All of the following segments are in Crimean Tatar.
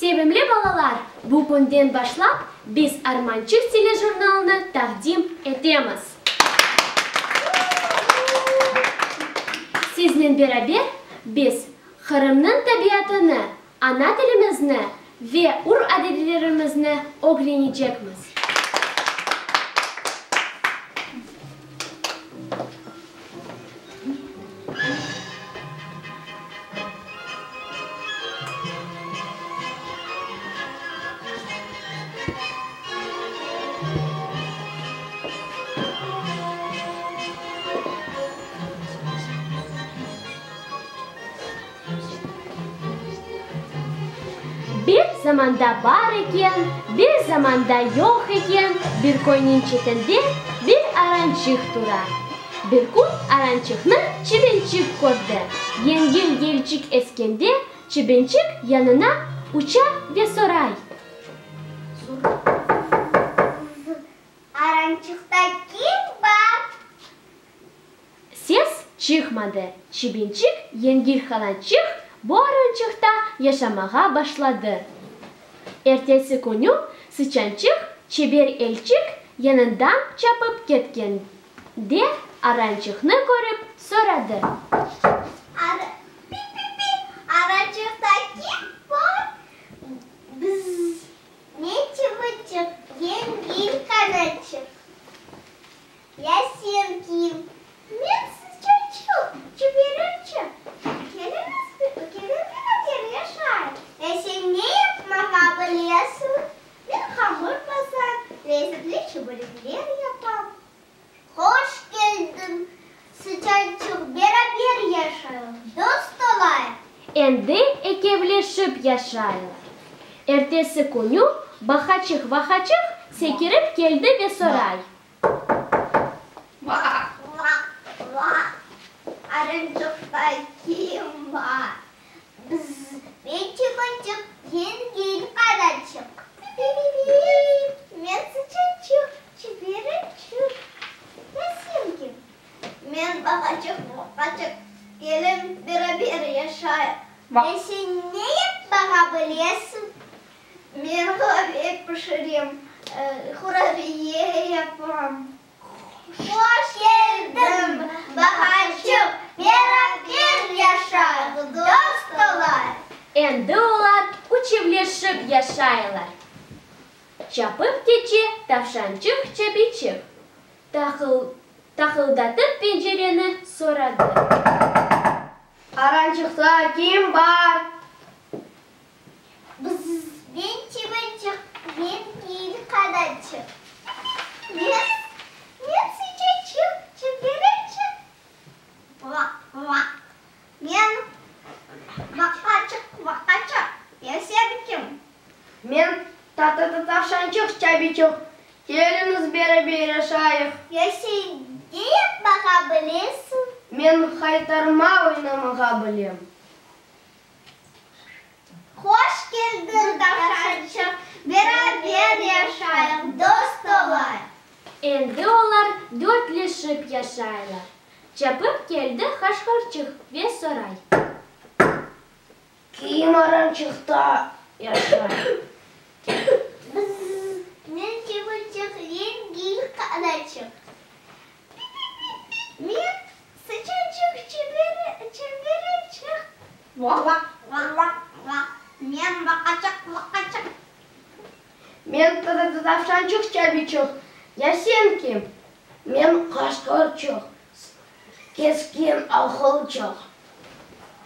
Sevimli balalar, bu künden başlap biz Armançıq telejurnalını taqdim etemiz. Siznen beraber biz Qırımnıñ tabiatını, ana tilimizni ve ür-adetlerimizni ögrenecekmiz. Bir zamanda bar eken, bir zamanda yoq eken, bir köyniñ çetinde bir arançıq tura. Bir kün arançıqnı çibençik kördi. Yengil yelçik eskende, çibençik yanına uça ve soray. Arançıqta kim bar? Ses çıqmadı. Çibençik yengil qanatçıq bu arançıqta yaşamağa başladı. Ertesi künü sıçançıq çeber elçik yanından çapıp ketkende arançıqnı körip soradı. Pi-pi-pi, arançıqta kim bar? Bzz, men çıbınçıq, yengil qanatçıq. Ya sen kim? Men sıçançıq, çiberimçik. Keliñiz, keliñ beraber yaşayıq. Ya sen ne yapmağa bilesiñ? Men hamır basam, lezzetli çiberekler yapam. Hoş keldiñ, sıçançıq, beraber yaşayıq, dost olayıq. Endi ekevleşip yaşaylar. Ertesi künü Bahaçıq-Vahaçıq sekirip keldi ve soray. Vah-vah-vah, arançıqta kim bar? Bzz, men çıbınçıq, yengil qanaçıq. Pi-pi-pi, men sıçançıq, çiberimçik. Ya sen kim? Men Bahaçıq-Vaqaçıq, keliñ beraber yaşayıq. Ya sen ne yapmağa bilesiñ? Men qave pişirem, qurabiye yapam. Hoş keldiñ, Baharçıq, beraber yaşayıq, dost olayıq. Endi olar üçevleşip yaşaylar. Çapıp keçe tavşançıq Çabiçıq, taqıl, taqıldatıp pencereni soradı. Arançıqta kim bar? Bzz, men çıbınçıq, men fil qanaçıq. Men, men sıçançıq, çimbereçik. Vaq, vaq, men baqaçıq, vaqaçıq. Ya sen kim? Men ta-ta-ta-tavşançıq, çabiçıq. Keliñiz beraber yaşayıq. Ya sen ne yapmağa bilesiñ? Men haytarma oynamağa bilem. Hoş keldiñ, tavşançıq, beraber yaşayıq, dost olayıq. Endi olar dörtleşip yaşaylar. Çapıp keldi qaşqırçıq ve soray. Kim arançıqta yaşay? Bzz, men çıbınçıq, yengil qanaçıq. Pi-pi-pi-pi, men sıçançıq, çembereçik. Vaq-vaq-vaq, men baqaçıq, vaqaçıq. Men tavşançıq, çabiçıq, ya sen kim? Men qaşqırçıq, keskin aqılçıq.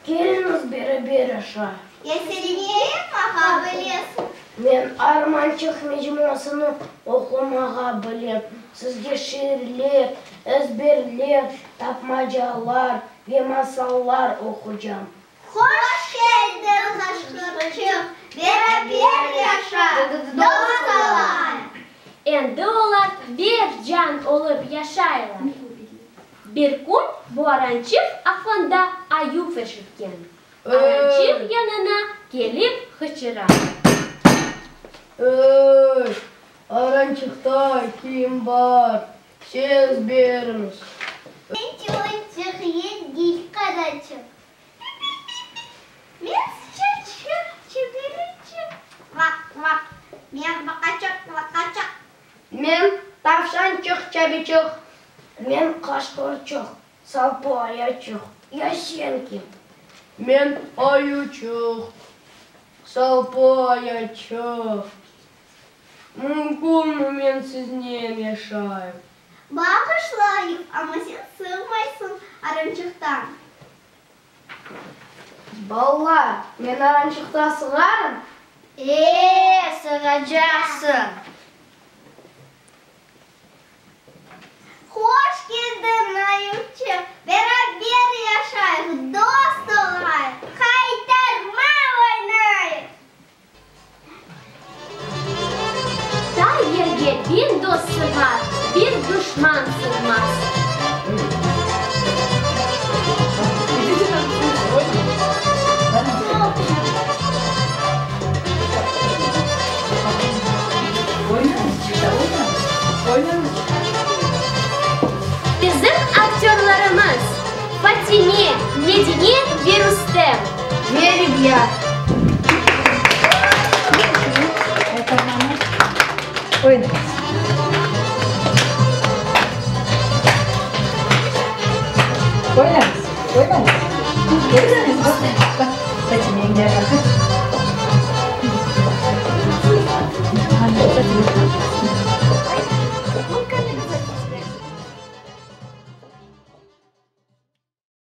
Keliñiz beraber aşayıq. Ya sen ne yapmağa bilesiñ? Men Armançıq mecmuasını oqumağa bilem. Sizge şiirler, ezberler, tapmacalar ve masallar oqucam. Hoş keldiñ, qaşqırçıq, beraber yaşayıq, dost olayıq! Endi olar bir can olıp yaşaylar. Bir kün bu arançıq aqlında ayuv eşitken. Arançıq yanına kelip hıçıra. Ey, arançıqta kim bar, ses beriñiz! Men çıbınçıq, yengil qanaçıq. Pi-pi-pi-pi, men sıçançıq, çebereçik. Ayuçıq. Men qaşqırçıq, salpı ayaçıq. Ya sen kim? Men ayuçıq, salpı ayaçıq. Mümkünmi men siznen yaşayım? Bağışlayıq, amma sen sığmaysıñ arançıqtan. Balalar, men arançıqta sığarım? E, sığacaqsıñ. Hoş keldiñ, ayuvçıq! Beraber yaşayıq, dost olayıq, qaytarma oynayıq! Tar yerge biñ dost sığar, bir duşman sığmaz. Bizim aktörlarımız, Fatime, Medine ve Rustem. Ve Lübya.